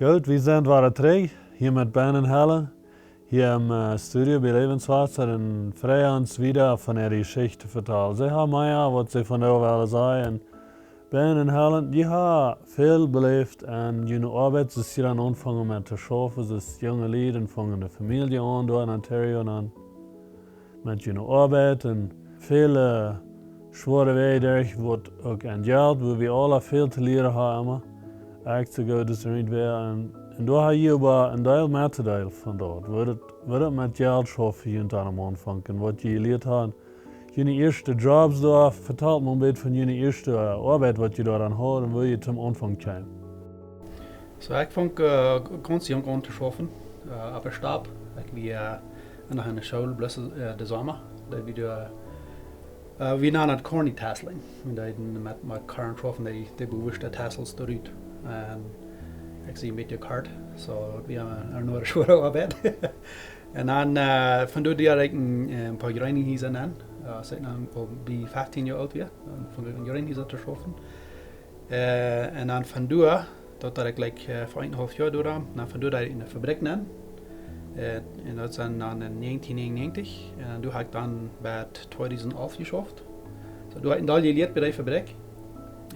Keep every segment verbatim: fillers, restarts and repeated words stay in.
Goot, wie sent wada trigj hia met Ben un Helen, hia em, äh, Studio bie Lebenswasser un freien ons wieda von äare Jeschicht to vetalen. See haben mea waut see von doa wellen sajen. Ben un Helen, jie haben väl beläft aun june Oabeit, see sent aunjefongen met to schaufen, see sent junge Lied un fungen de Famielje aun doa en Ontario aun. Met june Oabeit un väle schwoare Wäaj derch, waut uk aun Jelt, wua wie aule väl to lieren haben, emma. Ekj soo goot aus irjentwäa. Un, un doa hab jie oba een Deel mettodeelen von daut. Woo daut, woo daut met Jelt schaufen fa junt aun dän Aunfank un waut jie jelieet haben. June ieeschte Jobs doa, vetalt mol een bät von june ieeschte, äh, Oabeit, waut jie doa aun hauden un woo jie toom Aunfank kjeemen. Soo, ekj funk, äh, gaunz junk aun to schaufen, äh, opp de Stap. Ekj wia, äh, noch enne School, bloos, äh, de Somma. Daut wia, äh, wie nanen daut Corny Tasseling. Wie deeden met, met Karren schaufen, dee, dee bewusste Tassels doarut. Un ekj sie een bät kort, soo daut wia eene, eene schwoare Oabeit. Un dan, äh, von doa deed ekj een, een poa Jreenhiesa aun. Äh, aus ekj dan aul bie feftieen Joa oolt wia, dan funk ekj aun Jreenhiesa to schaufen. Äh, un dan von doa, daut deed ekj, like, äh, fa eenenhaulf Joa doa. Dan von doa deed ekj enne Fabrikj aun. Äh, un daut wia dan en negentien negenundnegentig. Un dan doa hab ekj dan bat tweedusent alf jeschauft. Soo, doa hab ekj dan jelieet bie dee Fabrikj.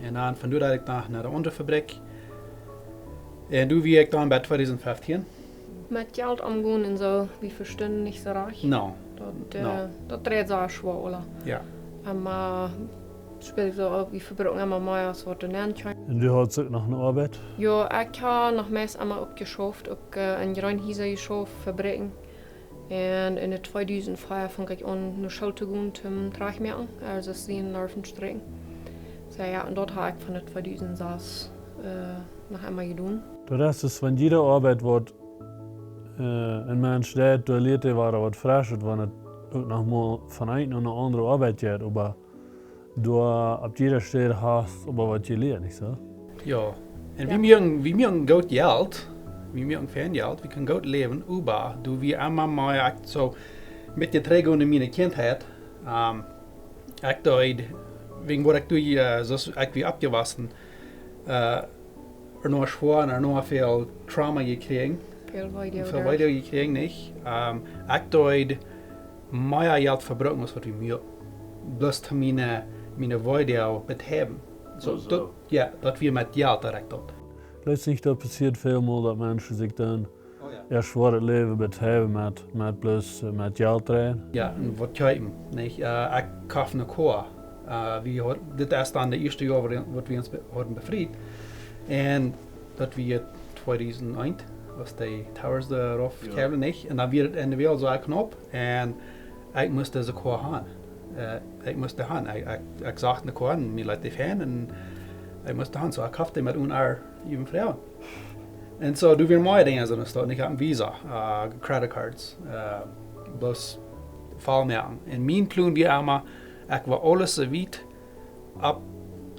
Un dan von doa deed ekj dan no de aundre Fabrikj. Un doa wia ekj dan bat tweedusent feftieen. Met Jelt omgonen un soo, wie vestunden nich soo rajcht. No. Daut, no. Äh, daut dreid soo schwoa, ooda? Jo. Emma spält soo uk, wie vebrucken emma mea aus waut doa nenn kjemt. Un du haudst uk noch eene Oabeit? Jo, ekj hab noch meist emma uk jeschauft, uk, äh, en Jreenhiesa jeschauft, Fabrikjen. Un en tweedusent vea funk ekj aun no School to gonen, toom Trajchtmoaken, aulsoo aus see en Larven stricken. Soo jo, un daut hab ekj von tweedusent sas, äh, noch emol jedonen. Daut es, wan jiede Oabeit waut, äh, een Mensch deit, doa lieet hee wada waut Freschet, wan et uk noch mol von eene no eene aundre Oabeit jeit, oba doa opp jiede Städ hast oba waut jelieet, nich soo? Jo. Un jo. Wie moaken, wie moaken goot Jelt, wie moaken fein Jelt, wie kjennen goot läwen, oba doa wia emma mea, ekj soo, met de trigj gonen en miene Kjintheit, ähm, ekj deed, wäajen waut ekj doa, äh, soo aus ekj wia oppjewossen, äh, ea noch schwoa un ea noch väl Trauma jekjräajen. Väl Weedoag. Väl Weedoag jekjräajen, nich? Ähm, ekj deed mea Jelt vebrucken aus waut wie mie, bloos to miene, miene Weedoag beteiwen. Soo, soo. Daut, jo, daut wia met Jelt direkt daut. Jleefst nich, daut passieet väl mol, daut Menschen sikj dan Oh jo. Ea schwoaret Läwen beteiwen met, met bloos, äh, met Jelt dreien. Jo, un waut kjeepen, nich? Äh, ekj koft eene Koa. Äh, wie haud-, dit es dan de ieeschte Joa waut, waut wie ons be-, hauden befriet. Un daut wia tweedusent eent, aus de Towers doa rauf Jo. Kjeemen, nich? Un dan wia et enne Welt soo knaup. Un ekj must dise Koa haben. Äh, ekj must dee haben. Ekj, ekj, ekj sach eene Koa un mie leet dee fein un ekj must dee haben. Soo, ekj koft dee met een Oa äwa Froag. Un soo, doa wia mea Dinja soo aus daut, ekj haud een Visa, äh, Credit Cards, äh, bloos voll moaken. Un mien Plon wia emma, ekj wull aules soo wiet opp,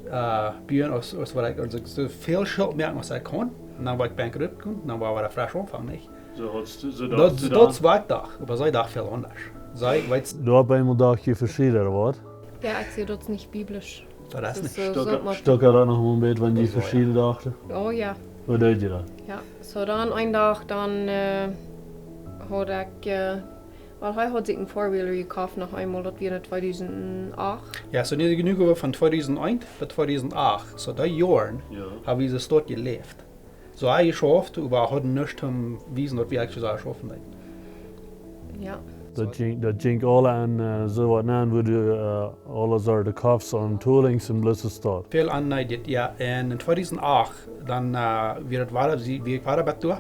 äh, buen aus, aus waut ekj, aulsoo soo väl Schult moaken aus ekj kunn. Un dan wull ekj bankrupt gonen, dan wull ekj wada fresch aunfangen, nich? Soo haudst du, soo Daut, daut, soo daut daut wia ekj docht, oba see docht väl aundasch. See, weetst Doa opp eemol docht jie veschieden, ooda waut? Jo, ekj saj, daut es nich biblisch. Daut es nich. Soo, soo Stucke-, mol Stucke daut noch een bät, wan jie Daut wia, jo. Veschieden dochten? Oh jo. Waut deed jie dan? Jo, soo dan een Dach, dan, äh, haud ekj, äh, wiels hee haud sikj een Four-Wheeler jekoft, noch eemol, daut wia en tweedusent acht. Jo, soo nich jenuach äwa von tweedusent eent bat tweedusent acht. Soo dee Joaren Jo. Hab wie soo doa jeläft. Soo hab ekj jeschauft, oba haud nuscht om wiesen, daut wie ekj soo jeschauft haud. Jo. Daut jinkj, daut jinkj aules aun, äh, soo waut aun, wua du, äh, aules aun de Kops aun Toolings un bloos daut. Väl aun, nä, dit, jo. Un en tweedusent acht, dan, äh, wia et wada, sie, wia ekj wada bat doa.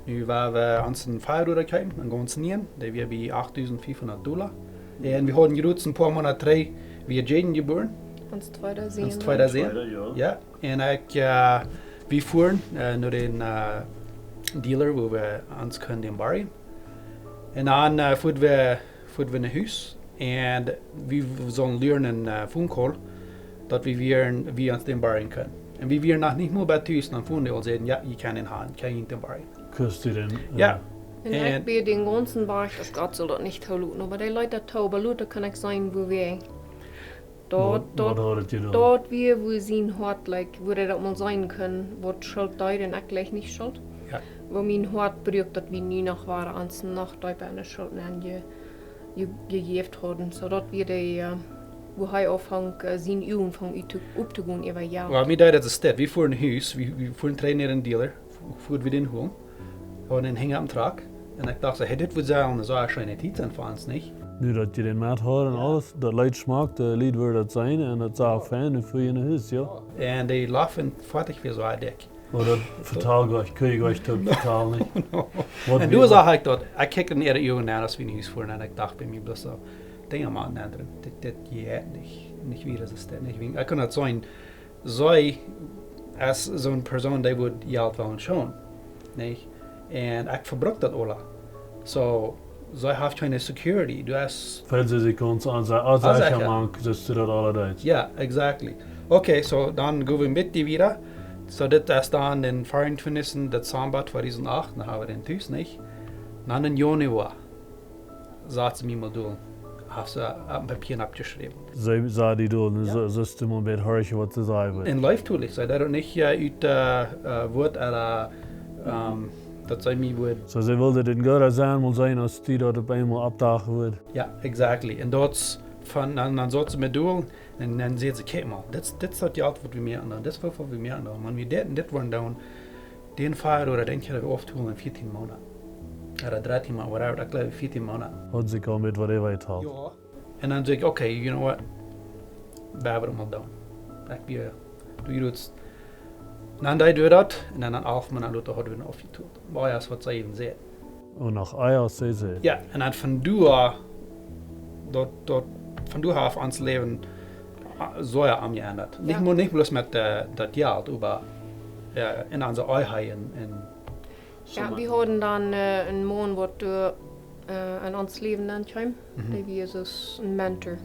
Nu wia wie aun een Fire doa kjeepen, een gaunz nieen, dee wia bie achttausent fiefhundat Dolla. Un wie hauden jrods een poa Moonat trigj, wia Jaden jebuaren. Ons tweeda Sän. Ons tweeda Sän. Tweeda, jo. Jo. Un ekj, äh, wie fuaren, äh, no dän, äh, Dealer, wua wie ons kunnen dän borjen. Un dan, äh, fuaren wie, fuaren wie no Hus. Un wie sullen luaren een, äh, Phone Call, daut wie wieren, wie ons dän borjen kunnen. Un wie wieren noch nich mol bie Hus, dan fuaren dee aul säden, jo, jie kjennen dän haben, kjenn jie dän borjen. Kust du dän, Jo. äh, Un ekj bäd dän gaunzen Wajch, daut Gott saul daut nich toloten. Oba dee leet daut too, oba lota kunn ekj seenen, wua wie Daut, waut, daut, waut haud et jedonen? Daut wia, wua sien Hoat, like, wua hee daut mol seenen kunn, waut Schult deed un ekj jleich nich Schult. Jo. Woo mien Hoat bruak, daut wie nu noch wieren, ons noch deepa enne Schult nenn je-, je-, jejäft hauden, soo daut wie de, äh, woo hee aunfunk, äh, siene Uagen funk ut to, opptogonen äwa Jelt. Well, mie deed daut es dit. Wie fuaren no Hus, wie, wie fuaren trigj no dän Dealer, fu-, fuaren wie dän holen. Wie hauden dän henjen aum Truck. Un ekj docht soo, hey, dit woat soo eene, soo eene scheene Tiet sennen fa ons, nich? Nu daut jie dän met hauden un aules, daut Leet schmakjt, de Lied wudden daut seenen un daut sach fein ut fa june Hus, jo. Un dee Loft funk ekj wia soo dikj. Oh, daut vetal ekj, kjrie ekj daut vetal nich. No. Waut Un wia doa daut? Sach ekj daut, ekj kjikjt en äare Uagen nenn, aus wie no Hus fuaren, un ekj docht bie mie bloos soo, Dinja motten endren. Dit, dit jeit nich, nich wieda, daut es dit nich. Ekj kunn daut seenen, see es soone Persoon, dee wudd Jelt wellen schonen, nich? Un ekj vebruk daut aula. Soo, see haft kjeene security. Du hast Felt see sikj ons aun, aun, aun Aun secha secha. Mank, daut du daut aula deist. Jo, exactly. Okay, soo dan go wie met die wieda. Soo, dit es dan dän vea un twintichsten Dezamba tweedusent acht, dan haben wie dän Tus, nich? Dan em Januar, sach see mie mol dol, haft see opp een Papia oppjeschräwen. See säd die dol, nu Jo. soo, soo du mol bie horchen, waut see sajen wudd. Un leeftolich, see deed daut nich, äh, ut, äh, äh, Wuat, äh, ähm, daut see mie wudd. Soo, see wull dän Gott sennen, mol seenen, aus dee daut opp eemol oppdachen wudd. Jo, exactly. Un daut von, dan, dan saut see mie dol, un dan säd see, kjikj mol, dit, dit es daut Jelt, waut wie moaken, un dit es, woo väl wie moaken, un wan wie dit un dit wudden doonen, dän Feier ooda dän kjenn wie aufholen en vieetieen Moonaten. Ooda drettieen Moonaten, whatever, ekj jleew vieetieen Moonaten. Haud sikj aul met waut äwa vetalt. Jo. Un dan saj ekj, okay, you know what? Wie woaren daut mol doonen. Ekj wia, du jrutst. Un dan deed wie daut, un dan aun alf Moonaten lota hauden wie dän aufjetolt. Oba jo, es waut see äwen säd. Un noch ea aus see säd. Jo, un dan von doa, daut, daut, von doa haft ons Läwen, äh, soo jo aunjeendat. Nich Jo. mol, nich bloos met, äh, daut Jelt, oba, äh, en onse Ehe un, un Jo, Soo wie hauden dan, äh, een Maun, waut, äh, äh, en ons Läwen nenkjeem. Mhm. Dee wia soo een Mentor.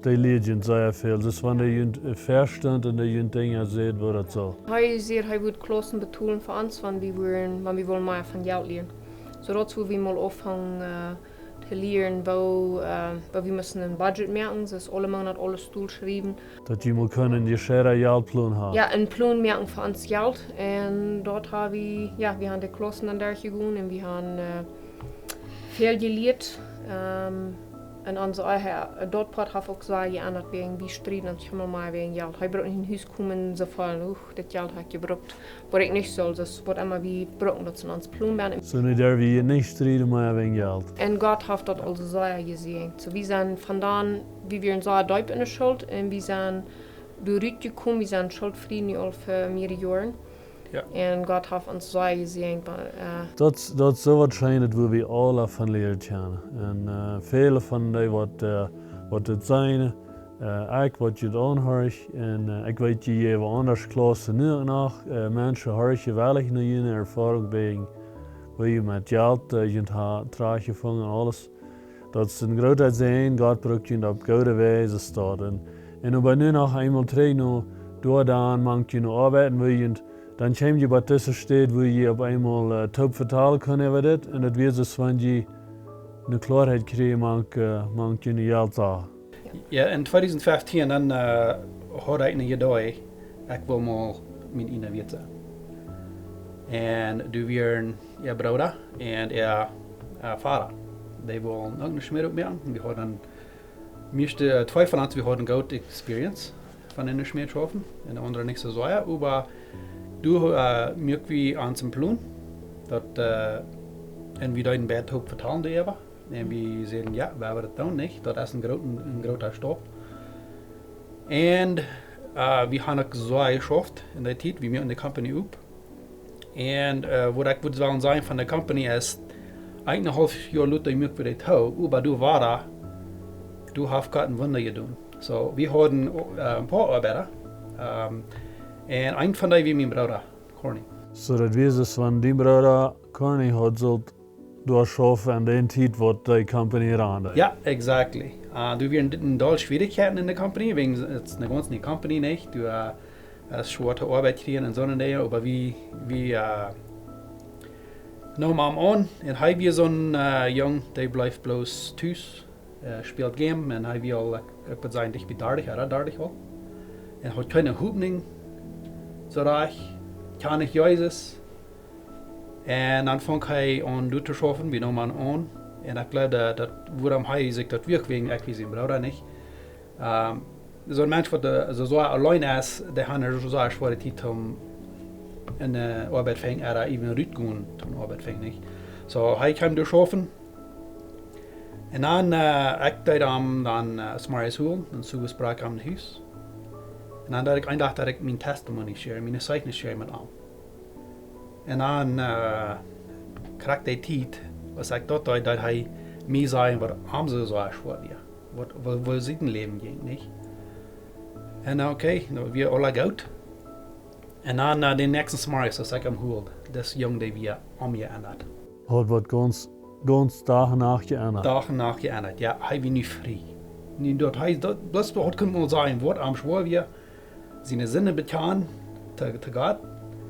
Dee lieed junt sea väl. Daut es wan dee junt, äh, väastunt un dee junt Dinja säd, woo daut saul. Hee säd, hee wudd Klaussen betolen fa ons, wan wie wudden, wan wie wullen mea von Jelt lieren. Soo daut wie mol aunfungen, äh, to lieren, woo, äh, woo wie musten een Budget moaken, daut es aule Moonat aules dol schriewen. Daut jie mol kjennen jescheida Jeltplon haben. Jo, een Plon moaken fa ons Jelt. Un doa ha wie, jo, wie haben de Klaussen dan derchjegonen un wie haben, äh, väl jelieet. Ähm, un onse, äh, daut Poat haft uk soo jeendat, wäajen wie strieden ons emma mea wäajen Jelt. Hee brukt nich no Hus komen, soo feelen, uch, dit Jelt hab ekj jebrukt. Waut ekj nich sull, daut es waut emma wie brucken, daut es en ons Plon bennen. Soo nu derw wie nich strieden mea wäajen Jelt. Un Gott haft daut aulsoo sea jesäajent. Soo, wie sent von dan, wie wieren soo deep enne Schult un wie sent doa rutjekomen, wie sent schultfrie nu aul fa mearere Joaren. Jo. Un Gott haft ons sea jesäajent, oba, äh, Daut, daut es soo waut schient, daut wie aula von lieren kjennen. Un, äh, väle von dee waut, äh, waut daut sent, Äh, ekj woa junt aunhorchen un, äh, ekj weet, jie jäwen aundre Klaussen nu noch, äh, Menschen horchen wellich no june Erfoarunk wäajen, woo jie met Jelt, äh, junt ha-, trajchtjefungen un aules. Daut es een groota Säajen, Gott brukt junt opp goode Wies, es daut. Un, un oba nu noch eemol trigj no, doa dan mank june Oabeit, woo junt, dan kjeem jie bie dise Städ, woo jie opp eemol, äh, toop vetalen kunnen äwa dit, un daut wia soo, aus wan jie ne Kloarheit kjrieejen mank, äh, mank june Jeltsachen. Jo, en tweedusent feftieen, dan, äh, haud ekj een Idee, ekj wull mol mien ieejna Wirt sennen. Un doa wieren äa Brooda un äa, äh, Voda. Dee wullen uk ne Schmäd oppmoaken. Wie hauden, mie, äh, twee von ons, wie hauden goode Experience von enne Schmäd schaufen. Un de aundre nich soo sea, oba doa, äh, muak wie ons een Plon, daut, äh, un wie deeden beid toop vetalen doaräwa. Un wie säden, jo, wie wellen daut doonen, nich? Daut es een grooten, een groota Stap. Un, äh, wie haben uk soo jeschauft en dee Tiet, wie muaken de Company opp. Un, äh, waut ekj wull wellen sajen von de Company es, eenenhaulf Joa lota muak wie daut too, oba doa wia, doa haft Gott een Wunda jedonen. Soo, wie hauden, äh, een poa Oabeida, ähm, un een von dee wia mien Brooda, Corny. Soo daut wia soo, aus wan dien Brooda Corny haud sullt doa schaufen aun dee Tiet, waut dee Company rand. Jo, exactly. Äh, doa wieren dit een doll Schwierichkjeiten en de Company, wäajen et es ne gaunz niee Company, nich? Doa, äh, es schwoa Oabeit kjrieen un soone Dinja, oba wie, wie, äh, neemen am aun. Un hee wia soon, äh, Jung, dee bleef bloos tus, äh, spält Game, un hee wia aul, ekj, ekj wudd sajen, dicht bie dartich, ooda dartich aul. Un haud kjeene Hopninj, soo rajcht, kjand nich Jesus. Un dan funk hee aun doa to schaufen, wie neemen aun. Un ekj jleew daut, daut wuarom hee sikj daut wia, wäajen ekj wia sien Brooda nich. Ähm, soon Mensch waut de, soo, soo auleen es, dee haft ne soo schwoare Tiet om ne Oabeit finjen, ooda even rutgonen toom Oabeit finjen, nich? Soo, hee kjeem doa schaufen. Un dan, äh, ekj deed am dan, äh, zemorjes holen, un soo brakjt hee aum Hus. Un dan deed ekj een Dach daut ekj mien Testimony share, mien Zeichnis share met am. Un dan, äh, krakjt dee Tiet, aus ekj daut deed, daut hee mie säd, waut am soo, soo schwoa wia. Waut, woo, woo sien Läwen jinkj, nich? Un okay, nu, wia aules goot. Un dan, äh, dän näakjsten Morjes, aus ekj am hool, dis Jung, dee wia omjeendat. Haud waut gaunz, gaunz Dach un Nacht jeendat. Dach un Nacht jeendat, jo, hee wia nu frie. Nu daut hee, daut, daut haud kunnt mol sennen, waut am schwoa wia, siene Sinden bekjanen to, to Gott,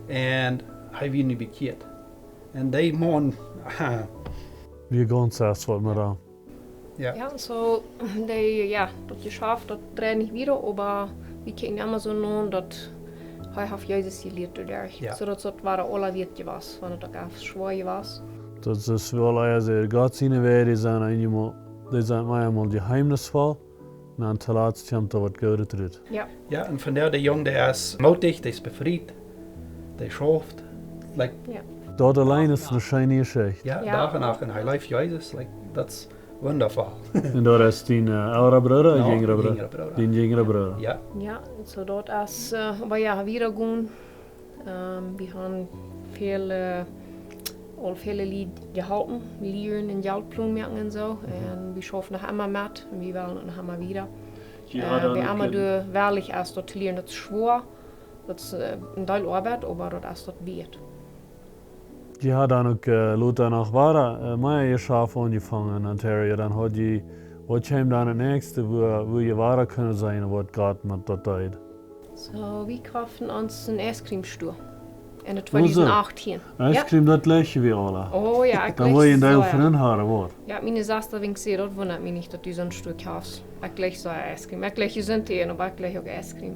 un hee wia nu bekjieet. Un dee Maun, wia gaunz aundasch waut met am. Jo. Jo, soo, dee, jo, daut Jeschaft, daut dreid nich wieda, oba wie kjikjen emma soo no, daut hee haft Jesus jelieet doaderch. Jo. Soo daut, daut wia aul wieet jewast, wan daut uk ea schwoa jewast. Daut es woll, jo, see, Gott siene Wäaj, dee sent eemol, dee sent mau eemol jeheemnisvoll, un dan toolatst kjemt doa waut Goodet rut. Jo. Jo, un vondoag de Jung, dee es mootich, dee es befriet, dee schauft, like, jo. Daut auleen es ne scheene Jeschicht. Jo, jo. Dach un Nacht, un hee leeft Jesus, like, that's wonderful. Un daut es dien, äh, elra Brooda, no, jinjra Brooda? Jinjra Brooda. Dien jinjra Brooda. Jo. Jo, soo daut es, äh, oba jo, wieda gonen. Ähm, wie haben väl, äh, aul väl Lied jeholpen, lieren un Jeltplon moaken un soo. Mhm. Un wie schaufen noch emma met un wie wellen noch emma wieda. Jo, äh, dan wie haben doa wellich es daut to lieren, daut es schwoa, daut es, äh, een Deel Oabeit, oba daut es daut wieet. Jie haben dan uk, äh, lota noch wieda, äh, mea Jeschaft aunjefongen en Ontario. Dan haud jie, waut kjeem dan daut näakjste, woo, woo jie wieda kunnen seenen, waut Gott met daut deed? Soo, wie koften ons een Ice Cream Store. En de Woo soo? Tweedusent achttieen. Ice Cream, daut jlikj wie aula. Oh jo, ekj jlikj soo, jo. Dan woa jie een Deel von an haben, waut? Jo, miene Sesta, wan ekj see, daut wundat mie nich, daut du soon Store kofst. Ekj jlikj soo Ice Cream. Ekj jlikj jesunde Äten, oba ekj jlikj uk Ice Cream.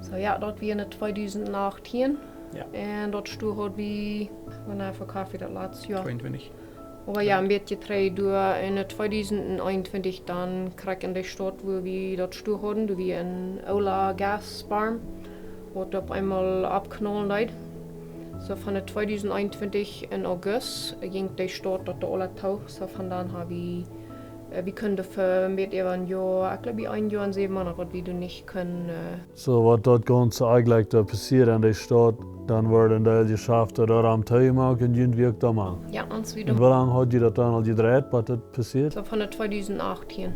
Soo, jo, daut wia en tweedusent achttieen. Jo. Un daut Store haud wie, wanea vekoft wie daut latste Joa? Tweeuntwintich. Oba jo, een bät trigj, doa en tweedusent eenuntwintich, dan krakjt en de Staut, wua wie daut Store hauden, doa wia een oola Gasbarm, waut opp eemol aufknaulen deed. Soo von de tweedusent eenuntwintich en August, äh, jinkj de Staut daut doa aula too. Soo von dan haben wie, äh, wie kunnen fa een bät äwa een Joa, ekj jleew, bie een Joa un säwen Moonat, waut wie doa nich kunnen, äh, Soo, waut daut gaunze eejentlich doa passieed en de Staut, dan wort een Deel Jeschaft doa aum toojemoakt un junt wia uk doa mank. Jo, ons wia doa. Un woo lang haud jie daut dan aul jedreit, waut daut passieed? Soo von de tweedusent achttieen.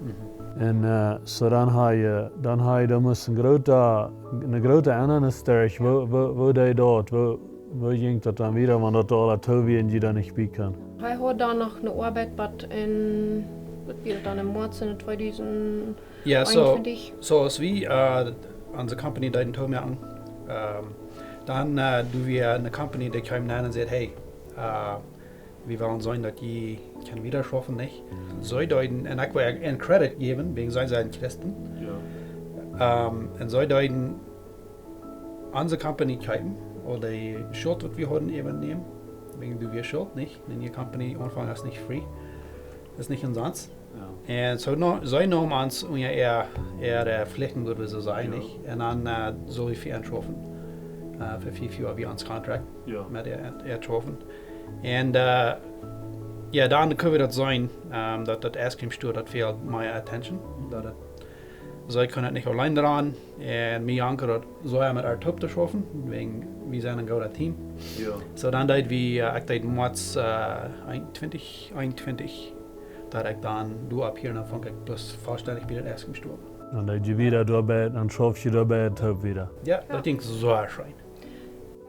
Mhm. Un, äh, soo dan haud jie, dan haud jie doa must een groote, een groote Endanis derch, woo, woo, woo deed daut, woo, woo jinkj daut dan wieda, wan daut aula too wia un jie doa nich bie kunnen? Hee haud dan noch ne Oabeit waut en, waut wia daut dan, em Moaz en tweedusent Jo, soo, eenuntwintich. Soo aus wie, äh, onse Company deeden toomoaken, ähm, dan, äh, doa wia ne Company, dee kjeem nenn un säd: "Hey, äh, wie wellen seenen daut jie kjennen wieda schaufen, nich?" Mhm. See deeden, un ekj well an Credit jäwen, wäajen see sent Christen. Jo. Ähm, un see deeden onse Company kjeepen, ooda de Schult, waut wie hauden, äwanämen. Wäajen du wia Schult, nich? Wan jie Company aunfangen, es nich free. Es nich omsonst. Jo. Un soo no-, see neemen ons unja äa, äa, äh, Flichten, wudd wie soo sajen, jo, nich? Un dan, äh, sull wie fa an schaufen. Äh, fa fiew Joa wia ons Contract, jo, met äa, äa schaufen. Un, äh, jo, dan kunnen wie daut seenen, ähm, daut daut Ice Cream Store, daut fält mea Attention. Daut daut See kunnen daut nich auleen droagen. Un mie jankad daut soo, jo, met an toop to schaufen, wäajen wie sent een goodet Team. Jo. Soo dan deed wie, äh, ekj deed Moaz, äh, eenuntwintich, eenuntwintich, daut ekj dan doa opp hia, dan funk ekj daut vollstendich bie daut Ice Cream Store. Dan deed jie wieda doabie, dan schauft jie doabie toop wieda. Jo, jo, daut jinkj soo scheen.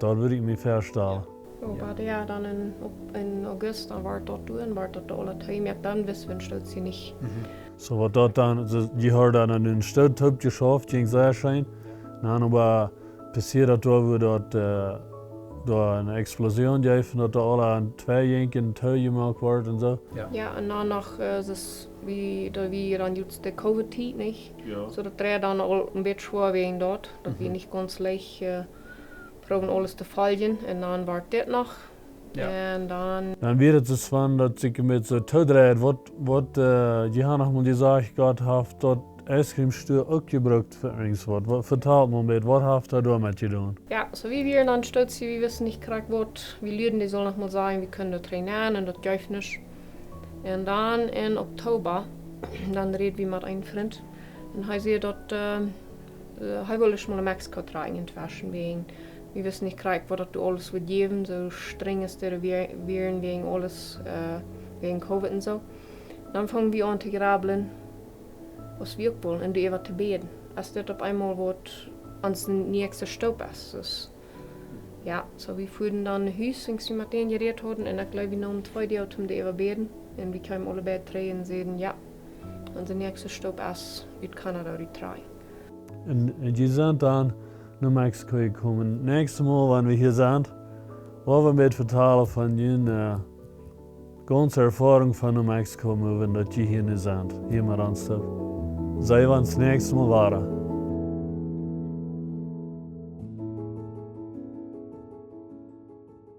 Daut wudd ekj mie väastalen. Jo, jo. Oba jo, dan en, opp, en August, dan wort daut doa, wort daut aula toojemoakt, dan wist wie, woo daut sie nich. Mhm. Soo waut daut dan, soo, jie hauden dan en Staut toop jeschaft, jinkj sea scheen. Dan oba passieed daut doa, wua daut, äh, doa eene Explosion jeef, un daut doa aula en twee jinkj un toojemoakt wort un soo. Jo. Jo, un dan noch, äh, soo aus wie, daut wia dan jrod de Covid-Tiet, nich? Jo. Soo daut wia dan aul een bät schwoa wäajen daut, daut wia, mhm, nich gaunz leicht, äh, proowen aules to foljen. Un dan wort dit noch. Jo. Un dan, dan wia et soo, daut sikj een bät soo toodreid, waut, waut, äh, jie haben noch mol jesajcht, Gott haft daut Ice Cream Store uk jebrukt fa irjent waut. Waut, vetalt mol een bät, waut haft hee doamet jedonen? Jo, soo wie wieren dan stoot, wie wisten nich krakjt waut, wie lieeden, dee sull noch mol sajen, wie kunnen daut trainieren un daut jeef nuscht. Un dan en Oktober, dan räd wie met een Frint. Un hee säd daut, äh, äh, hee wull ieescht mol no Mexiko trakjen un tweschen wäajen, wie wisten nich krakjt waut daut doa aules wudd jäwen, soo strenj es daut doa wia-, wieren wäajen aules, äh, wäajen Covid un soo. Dan fungen wie aun to grublen, aus wie uk wullen, un doaräwa to bäden. Aus dit opp eemol waut onse näakjste Stap es. Dus, jo, soo wie fuaren dan no Hus, aus wie met dän jerät hauden, un ekj jleew, wie neemen twee Doag toom doaräwa bäden. Un wie kjeemen aule beid trigj un säden, jo, onse näakjste Stap es ut Kanada rut trakjen. Un, un jie sent dan no Mexiko jekomen. Näakjstet Mol, wan wie hia sent, woa wie een bät vetalen von june, äh, gaunze Erfoarunk von no Mexiko moven, daut jie hia nu sent, hia met ons toop. See wie ons näakjstet Mol wada.